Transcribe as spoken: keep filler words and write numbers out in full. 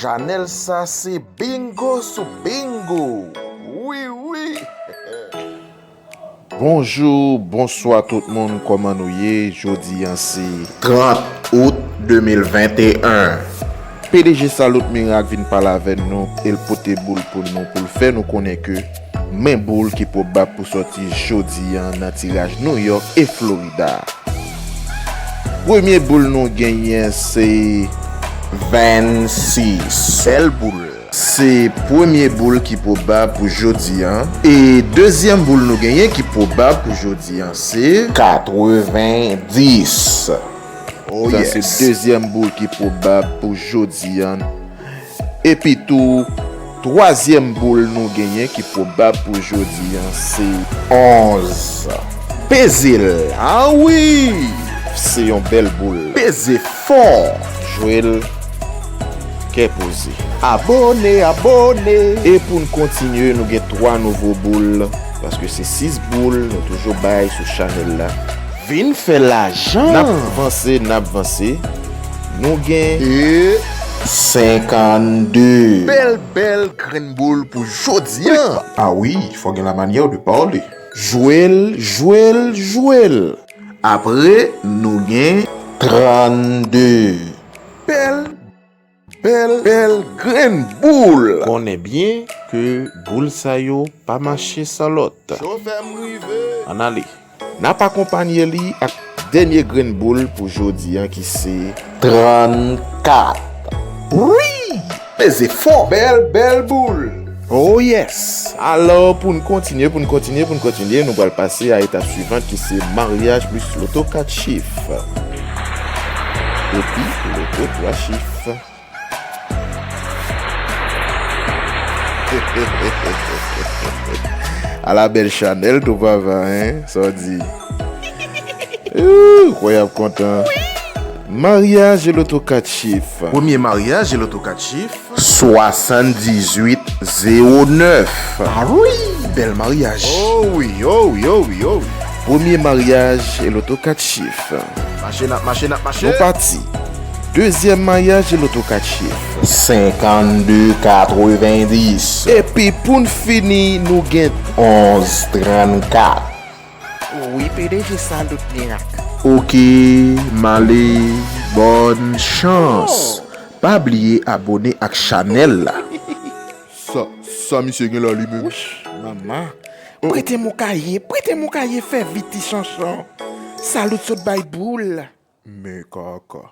Chanèl sa se bingo sou bingo. Wi, wi. Bonjou, bonswa tout moun, kòman nou ye? Jodi a se trant out de mil venteyen. P D G Salot Mirak vin pale avè nou, e l pote boul pou nou, pou l fè nou konnen ke men boul ki pwobab pou sòti jodi a nan tiraj New York e Florida. Premye boul nou genyen se vennsis. Bèl boul. Se premye boul ki pwobab pou jodi a. E dezyèm boul nou genyen ki pwobab pou jodi a se katrevenndis. Oh, sa se yes. Dezyèm boul ki pwobab pou jodi a. Epi tou, twazyèm boul nou genyen ki pwobab pou jodi a se onz. Peze l. Ah wi! Se yon bèl boul. Peze fò. Jwe l kè poze. Abòne, abòne. E pou n kontinye, nou gen twa nouvo boul, paske se sis boul nou toujou bay sou chanèl la. Vin fè lajan. N ap vanse, n ap vanse. Nou gen e senkannde. Bèl, bèl grenn boul pou jodi a. Ah wi, fò gen la manyè de pale. Jwe l, jwe l, jwe l. Apre, nou gen trannde. Bèl, bèl, bèl grenn boul. Konnen byen ke boul sa yo pa mache san lòt. Chofè m rive. Ann ale. N ap akonpanye li ak dènye grenn boul pou jodi a ki se trannkat. Wi! Peze fò. Bèl, bèl boul. Oh yes! Alò, pou n kontinye, pou n kontinye, pou n kontinye, nou pral pase a etap swivan ki se maryaj plis loto kat chif. Epi loto twa chif. Ala bèl chanèl tou papa, hein? Sa w di? Ooh, kwè y ap kontan. Maryaj e loto kat chif. Premye maryaj e loto kat chif. Swasanndizuit zewo nèf. Ah wi, bèl maryaj. Oh wi, oh wi, oh wi, oh wi. Premye maryaj e loto kat chif. Mache, n ap mache, n ap mache. Nou pati. Dezyèm maryaj e loto kat chif. Senkannde katrevendis. Epi pou n fini, nou gen onz trannkat. Wi, P D G Salot Mirak. Oke, m ale, bòn chans. Oh. Pa bliye abòne ak chanèl la. Sa, sa misye gen la li menm? Wouch, manman. Prete m yon kaye, prete m yon kaye, fè vit ti chanchon. Salot sot bay boul. Men kaka.